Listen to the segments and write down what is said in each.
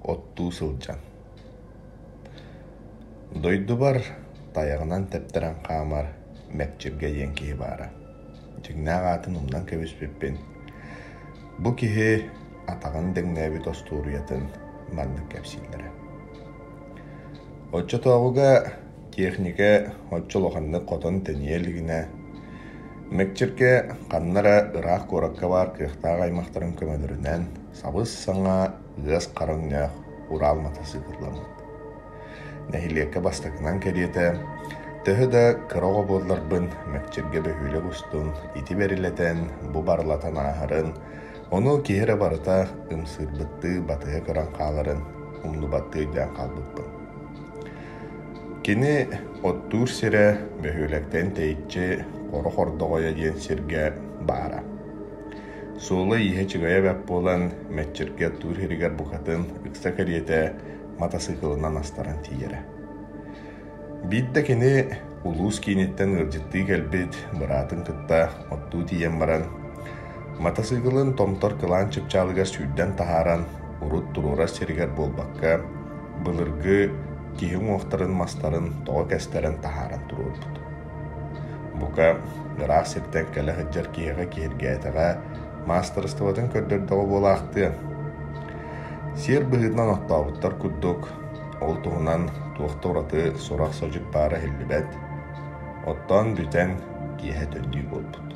Оттуу сылдьан Дойдубар тайаҕынан тэптэрэн хаамар Мэкчиргэ диэн киһи баара. Дьиҥнээх аатын умнан кэбиспиппин. Бу киһи атаҕын дэҥнээбит остуоруйатын маннык кэпсииллэрэ. Оччотооҕуга техникэ оччо улаханнык хотон тэнийэ илигинэ, Мэкчиргэ ханна эрэ ыраах куоракка баар кыахтаах аймахтарын көмөлөрүнэн сабыс-саҥа ыас хара өҥнөөх Урал матасыыкылламмыт. Нэһилиэккэ бастакынан кэриэтэ, төһө да кыра оҕо буолларбын, Мэкчиргэ бөһүөлэк устун ити бэрилэтэн, бу барылатан ааһарын, ону киһи эрэ барыта ымсыырбыттыы батыһа көрөн хааларын умнубаттыы өйдөөн хаалбыппын. Кини оттуур сирэ бөһүөлэктэн тэйиччи Хоро Хордоҕойо диэн сиргэ баара. Суола-ииһэ чыгайа бэрт буолан, мэччиргэ оттуур сиригэр букатын ыкса кэриэтэ матасыыкылынан астаран тиийэрэ. Биирдэ кини улуус кииниттэн ыалдьыттыы кэлбит быраатын кытта оттуу тиийэн баран, матасыыкылын томтор кылаан чыпчаалыгар сүүрдэн таһааран, урут туруорар сиригэр буолбакка, былыргы киһи уҥуохтарын мастарын тоҕо кэстэрэн таһааран туруорбут. Бука, ыраах сиртэн кэлэ сылдьар киһиэхэ киһиргээтэҕэ, маастарыстыбатын көрдөрдөҕө буолаахтыа. Сиэр быһыытынан оттообуттар курдук, ол туһунан туох да ураты сурах-содьук баара иһиллибэт. Оттоон бүтэн, киэһэ төннүү буолбут.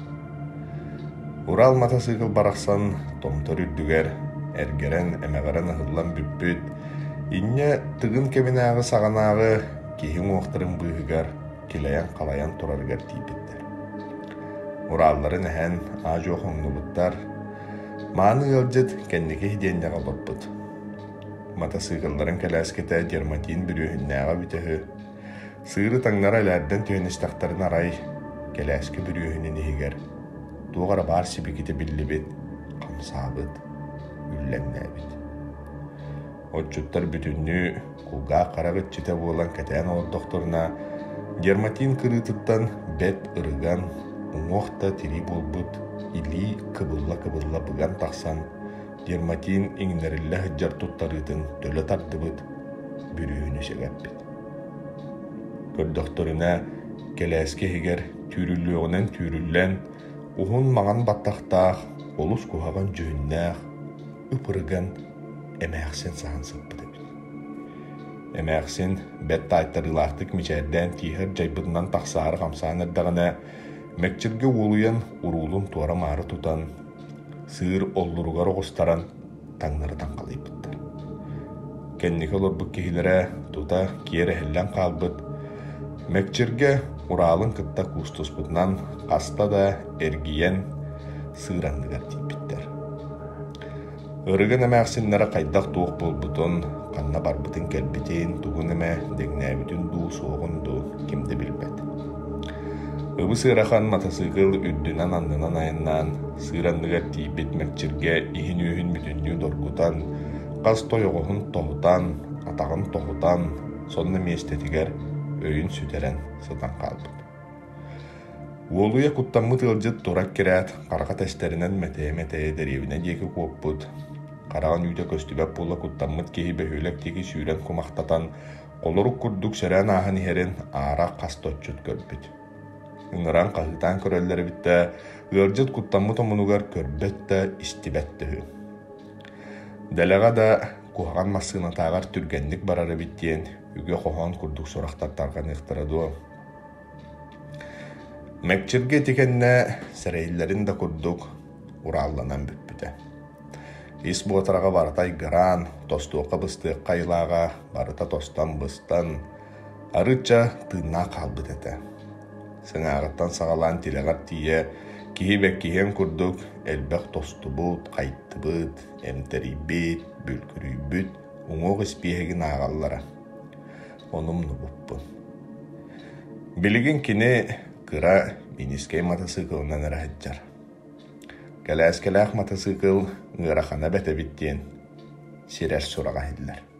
Урал матасыыкыл барахсан томтор үрдүгэр эргэрэн, эмэҕирэн ыһыллан бүппүт, инньэ Тыгын кэминээҕи саҕанааҕы киһи уҥуохтарын быыһыгар килэйэн-халайан турарыгар тиийбиттэр. Уралларын эһэн, аа-дьуо хоҥнубуттар. Мааны ыалдьыт кэнники сидиэнньэҕэ олорбут. Матасыыкылларын кэлээскэтэ дерматин бүрүөһүннээҕэ эбитэ үһү. Сыыры таҥнары элээрдэн түһэн истэхтэринэ арай, кэлээскэ бүрүөһүнүн иһигэр туох эрэ баар сибикитэ биллибит, хамсаабыт, үллэҥнээбит. Отчуттар бүтүннүү кулгаах-харах иччитэ буолан кэтээн олордохторуна, дерматин кырыытыттан бэрт ырыган, уҥуох да тирии буолбут илии кыбылла-кыбылла быган тахсан, дерматин иҥнэриллэ сылдьар туттарыытын төлө тардыбыт, бүрүөһүнү сэгэппит. Көрдөхтөрүнэ, кэлээскэ иһигэр түүрүллүөҕүнэн түүрүллэн, уһун маҥан баттахтаах, олус куһаҕан дьүһүннээх, ып-ырыган эмээхсин саһан сыппыт эбит. Эмээхсин бэрт таайтарыылаахтык мичээрдээн тииһэр дьайбытынан тахсаары хамсаан эрдэҕинэ, мэкчиргэ уолуйан уруулун туора-маары тутан, сыыр оллуругар оҕустаран таҥнары таҥхалыйбыттар. Кэнники олорбут киһилэрэ тута киэр эһиллэн хаалбыт, мэкчиргэ Уралын кытта куустуспутунан хаста да эргийэн сыыр анныгар тиийбиттэр. Ырыгын эмээхсиннэрэ хайдах-туох буолбутун, ханна барбытын-кэлбитин, тугун эмэ дэҥнээбитин дуу, суоҕун дуу ким да билбэт. Ыбыс-ыарахан матасыыкыл үрдүнэн-аннынан айаннаан, сыыр анныгар тиийбит мэкчиргэ иһин-үөһүн бүтүннүү доргутан, хас тойоҕоһун тоһутан, атаҕын тоһутан, сонно миэстэтигэр өйүн сүтэрэн сытан хаалбыт. Уолуйа куттаммыт ыалдьыт тура эккирээт, хараҕа тэстэринэн мэтэйэ-мэтэйэ дэриэбинэ диэки куоппут, хараҕын үүтэ көстүбэт буола куттаммыт киһи бөһүөлэк диэки сүүрэн кумахтатан, холорук курдук сөрөөн ааһан иһэрин аара хас да отчут көрбүт. Ыҥыран хаһыытаан көрөллөр эбит да, ыалдьыт куттаммыт омунугар көрбөт да, истибэт да үһү. Дэлэҕэ да куһаҕан массыынатааҕар түргэнник барар эбит диэн үгэ-хоһоон курдук сурахтар тарҕаныахтара дуо? Мэкчиргэ ити кэннэ сэрэйиллэрин да курдук ураалланан бүппүтэ. Ис буотараҕа барыта айгыраан, тостуохха-быстыахха айылааҕа барыта тостон-быстан, арыычча тыыннаах хаалбыт этэ. Сыҥааҕыттан саҕалаан тилэҕэр тиийэ киһи бэккиһиэн курдук элбэх тостубут, хайдыбыт, эмтэрийбит, бүлгүрүйбүт уҥуох испииһэгин ааҕаллара. Ону умнубуппун. Билигин кини кыра минискэй матасыыкылынан эрэ сылдьар. Кэлээскэлээх матасыыкыл ыарахана бэт эбит диэн сирэр сураҕа иһиллэр.